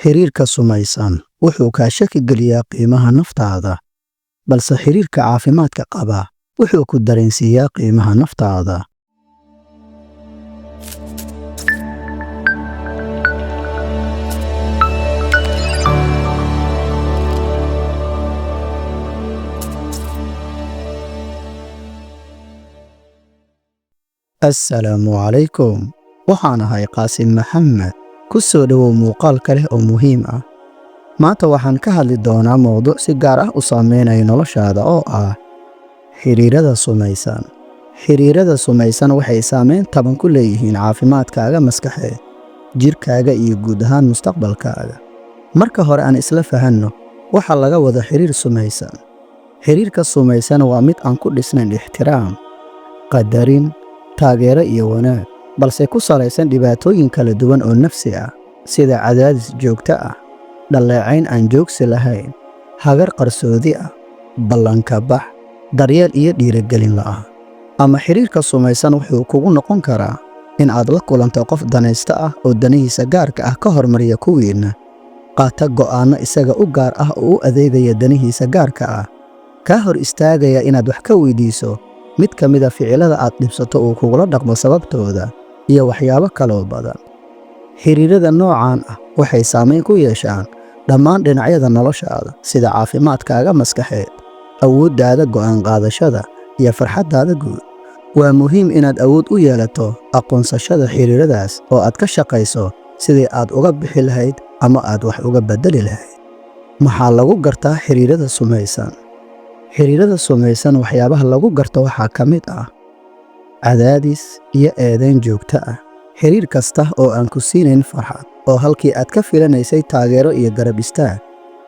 Xiriirka sumaysan wuxuu kaa shaki geliyaa qiimaha naftaada, balse xiriirka caafimaadka qaba wuxuu ku dareensiiyaa qiimaha naftaada. Assalaamu calaykum. Waxaan ahay Qaasim Maxamed. Ku soo dhowow muuqaal kale oo muhiim ah. Maanta waxaan ka hadli doonaa mowduuc si gaar ah u saameynaya noloshaada oo ah xiriirada sumaysan. Xiriirada sumaysan waxay saameyn taban ku leeyihiin caafimaadkaaga maskaxeed, jirkaaga iyo guud ahaan mustaqbalkaaga. Marka hore aan isla fahanno waxa laga wado xiriir sumaysan. Xiriirka sumaysan waa mid aan ku dhisnayn ixtiraam, qadarin, taageero iyo wanaag, balse ku salaysan dhibaatooyin kala duwan oo nafsi ah, sida cadaadis joogto ah, dhaleecayn aan joogsi lahayn, hagar qarsoodi ah, ballanka bax, daryeel iyo dhiirigelin la'aan. Ama xiriirka sumaysan wuxuu kugu noqon karaa in aad la kulanto qof danaysta ah oo danihiisa gaarka ah ka hormariya kuwiinna, qaata go'aanno isaga u gaar ah oo u adeegaya danihiisa gaarka ah, kaa hor istaagaya inaad wax ka weydiiso mid ka mid a ficilada aad dhibsato uu kugula dhaqmo sababtooda, iyo waxyaabo kaloo badan. Xiriirada noocan ah waxay saameyn ku yeeshaan dhammaan dhinacyada noloshaada, sida caafimaadkaaga maskaxeed, awooddaada go'aan qaadashada, iyo farxaddaada guud. Waa muhiim inaad awood u yeelato aqoonsashada xiriiradaas oo aad ka shaqayso sidii aad uga bixi lahayd ama aad wax uga beddeli lahayd. Maxaa lagu gartaa xiriirada sumaysan? Xiriirada sumaysan waxyaabaha lagu garto waxaa ka mid ah cadaadis iyo eedayn joogto ah. Xiriir kasta oo aan ku siinayn farxad, oo halkii aad ka filanaysay taageero iyo garab istaag,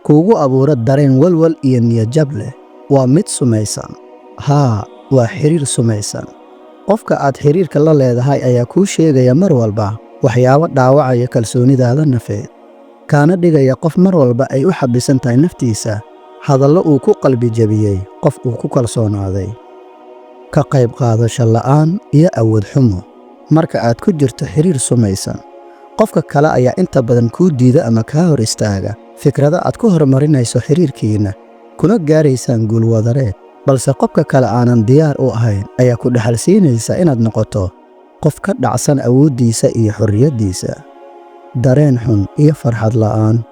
kuugu abuura dareen walwal iyo niyad jab leh, waa mid sumaysan. Haa, waa xiriir sumaysan. Qofka aad xiriirka la leedahay ayaa kuu sheegaya mar walba waxyaabo dhaawacaya kalsoonidaada nafeed, kaana dhigaya qof mar walba ay u xabisan tahay naftiisa, hadallo uu ku qalbi jabiyey qof uu ku kalsoonaaday. Ka qayb qaadasho la'aan iyo awood xumo. Marka aad ku jirto xiriir sumaysan, qofka kale ayaa inta badan kuu diida ama kaa hor istaaga fikrado aad ku horumarinayso xiriirkiinna, kuna gaaraysaan guul wadareed, balse qofka kale aanan diyaar u ahayn ayaa ku dhaxalsiinaysa inaad noqoto qof ka dhacsan awooddiisa iyo xorriyaddiisa. Dareen xun iyo farxad la'aan.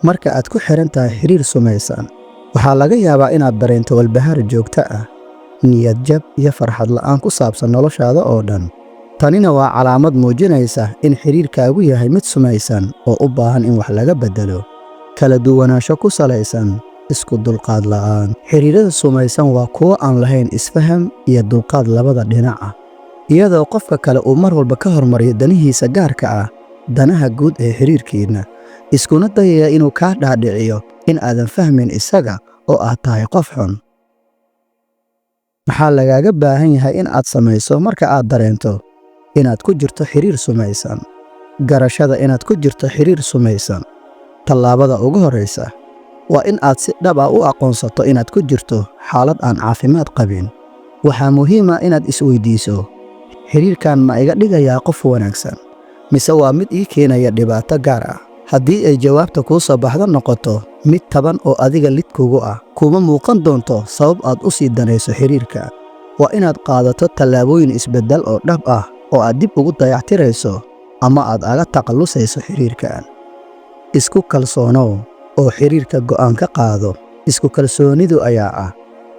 Marka aad ku xiran tahay xiriir sumaysan, waxaa laga yaabaa inaad dareento walbahaar joogto ah, niyad jab iyo farxad la'aan ku saabsan noloshaada oo dhan. Tanina waa calaamad muujinaysa in xiriirkaagu yahay mid sumaysan oo u baahan in wax laga beddelo. Kala duwanaansho ku salaysan isku dulqaad la'aan. Xiriirada sumaysan waa kuwo aan lahayn isfaham iyo dulqaad labada dhinac ah, iyadoo qofka kale uu mar walba ka hormariyo danihiisa gaarka ah danaha guud ee xiriirkiinna, iskuna dayaya inuu kaa dhaadhiciyo in aadan fahmin isaga oo aad tahay qof xun. Maxaa lagaaga baahan yahay in aad samayso marka aad dareento inaad ku jirto xiriir sumaysan? Garashada inaad ku jirto xiriir sumaysan. Tallaabada ugu horreysa waa in aad si dhab ah u aqoonsato inaad ku jirto xaalad aan caafimaad qabin. Waxaa muhiim ah inaad isweydiiso: xiriirkan ma iga dhigayaa qof wanaagsan, mise waa mid ii keenaya dhibaato gaar ah? Haddii ay jawaabta kuu soo baxdo noqoto mid taban oo adiga lid kugu ah, kuma muuqan doonto sabab aad u sii danayso xiriirka. Waa inaad qaadato tallaabooyin isbeddel oo dhab ah oo aad dib ugu dayactirayso ama aad aga takhallusayso xiriirkan. Isku kalsoonow oo xiriirka go'aan ka qaado. Isku kalsoonidu ayaa ah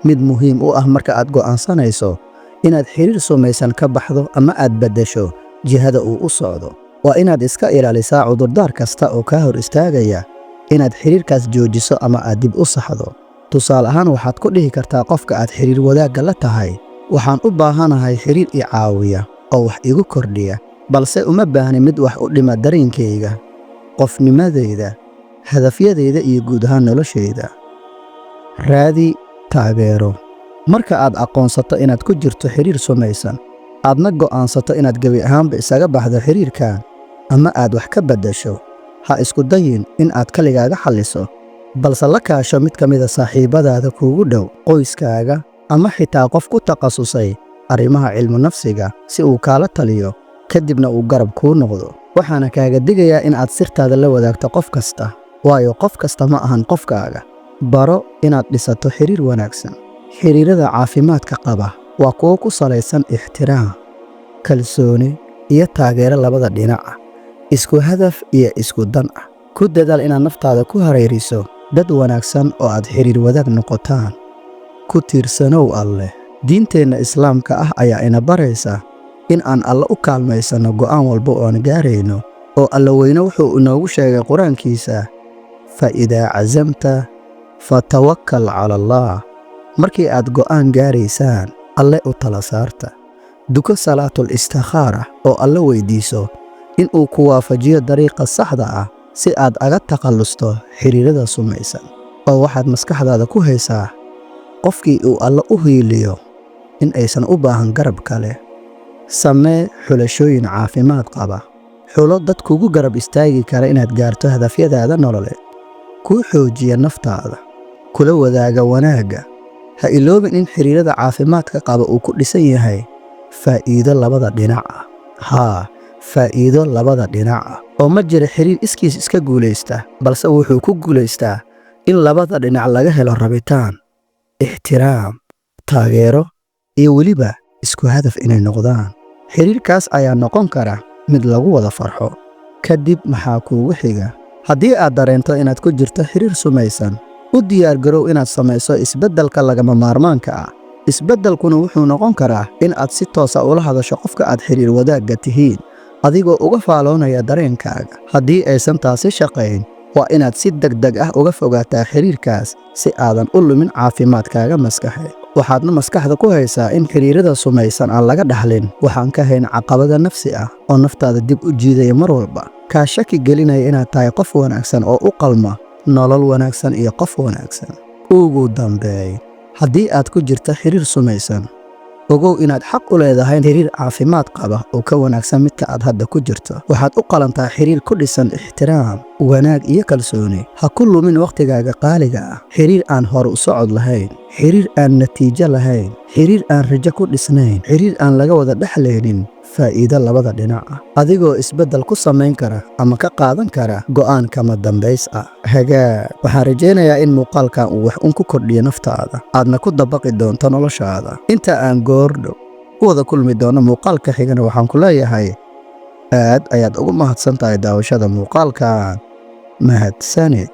mid muhiim u ah marka aad go'aansanayso inaad xiriir sumaysan ka baxdo ama aad beddesho jihada uu u socdo. Waa inaad iska ilaalisaa cudurdaar kasta oo kaa hor istaagaya inaad xiriirkaas joojiso ama aad dib u saxdo. Tusaale ahaan, waxaad ku dhihi kartaa qofka aad xiriir wadaagga la tahay: "Waxaan u baahanahay xiriir i caawiya oo wax igu kordhiya, balse uma baahni mid wax u dhima dareenkayga, qofnimadayda, hadafyadayda iyo guud ahaan noloshayda." Raadi taageero. Marka aad aqoonsato inaad ku jirto xiriir sumaysan, aadna go'aansato inaad gebi ahaanba isaga baxdo xiriirkan ama aad wax ka beddesho, ha isku dayin in aad kaligaaga xalliso, balse la kaasho mid ka mid a saaxiibbadaada kuugu dhow, qoyskaaga, ama xitaa qof ku takhasusay arrimaha cilmu nafsiga si uu kaala taliyo, kadibna uu garab kuu noqdo. Waxaana kaaga digayaa in aad sirtaada la wadaagto qof kasta, waayo qof kasta ma ahan qofkaaga. Baro inaad dhisato xiriir wanaagsan. Xiriirada caafimaadka qaba waa kuwo ku salaysan ixtiraam, kalsooni iyo taageero labada dhinac ah, isku hadaf iyo isku dan ah. Ku dadaal inaad naftaada ku hareeriso dad wanaagsan oo aad xiriir wadaag noqotaan. Ku tiirsanow Alleh. Diinteenna Islaamka ah ayaa ina baraysa in aan Alle u kaalmaysanno go'aan walba oo aan gaarayno, oo Alla weyne wuxuu inoogu sheegay Qur-aankiisa: "فإذا عزمت فتوكل على الله." Markii aad go'aan gaaraysaan, Alle u tala saarta. Duko salaatul istikhaara oo Alle weydiiso in uu ku waafajiyo dariiqa saxda ah si aad aga takhallusto xiriirada sumaysan. Oo waxaad maskaxdaada ku haysaa, qofkii uu Alle u hiiliyo in aysan u baahan garab kale. Samee xulashooyin caafimaad qaba. Xulo dad kugu garab istaagi kara inaad gaarto hadafyadaada nololeed, kuu xoojiya naftaada, kula wadaaga wanaagga. Ha iloobin in xiriirada caafimaadka qaba uu ku dhisan yahay faa'iido labada dhinac ah. Haa, faa'iido labada dhinac ah. Oo ma jira xiriir iskiis iska guulaysta, balse wuxuu ku guulaystaa in labada dhinac laga helo rabitaan, ixtiraam, taageero iyo weliba isku hadaf inay noqdaan. Xiriirkaas ayaa noqon kara mid lagu wada farxo. Kadib maxaa kuugu xiga? Haddii aad dareento inaad ku jirto xiriir sumaysan, u diyaargarow inaad samayso isbeddelka lagama maarmaanka ah. Isbeddelkuna wuxuu noqon karaa in aad si toosa ula hadasho qofka aad xiriir wadaagga tihiin, adigoo uga faaloonaya dareenkaaga. Haddii aysan taasi shaqayn, waa inaad si degdeg ah uga fogaataa xiriirkaas si aadan u lumin caafimaadkaaga maskaxeed. Waxaadna maskaxda ku haysaa in xiriirada sumaysan aan laga dhaxlin waxaan ka hayn caqabada nafsi ah oo naftaada dib u jiidaya mar walba, kaa shaki gelinaya inaad tahay qof wanaagsan oo u qalma nolol wanaagsan iyo qof wanaagsan. Ugu dambeey, haddii aad ku jirta xiriir sumaysan, ogow inaad xaq u leedahay xiriir caafimaad qaba oo ka wanaagsan midka aad hadda ku jirto. Waxaad u qalantaa xiriir ku dhisan ixtiraam, wanaag iyo kalsooni. Ha ku lumin wakhtigaaga qaaliga ah xiriir aan hore u socod lahayn, xiriir aan natiijo lahayn, xiriir aan rajo ku dhisnayn, xiriir aan laga wada dhexlaynin faa'iido labada dhinac ah, adigoo isbeddel ku samayn kara ama ka qaadan kara go'aan kama dambays ah. Hagaag, waxaan rajaynayaa in muuqaalkan uu wax un ku kordhiyo naftaada, aadna ku dabaqi doonto noloshaada. Inta aan goordhow ku wada kulmi doono muuqaalka xigana, waxaan ku leeyahay aad ayaad ugu mahadsan tahay daawashada muuqaalkan. Mahadsanid.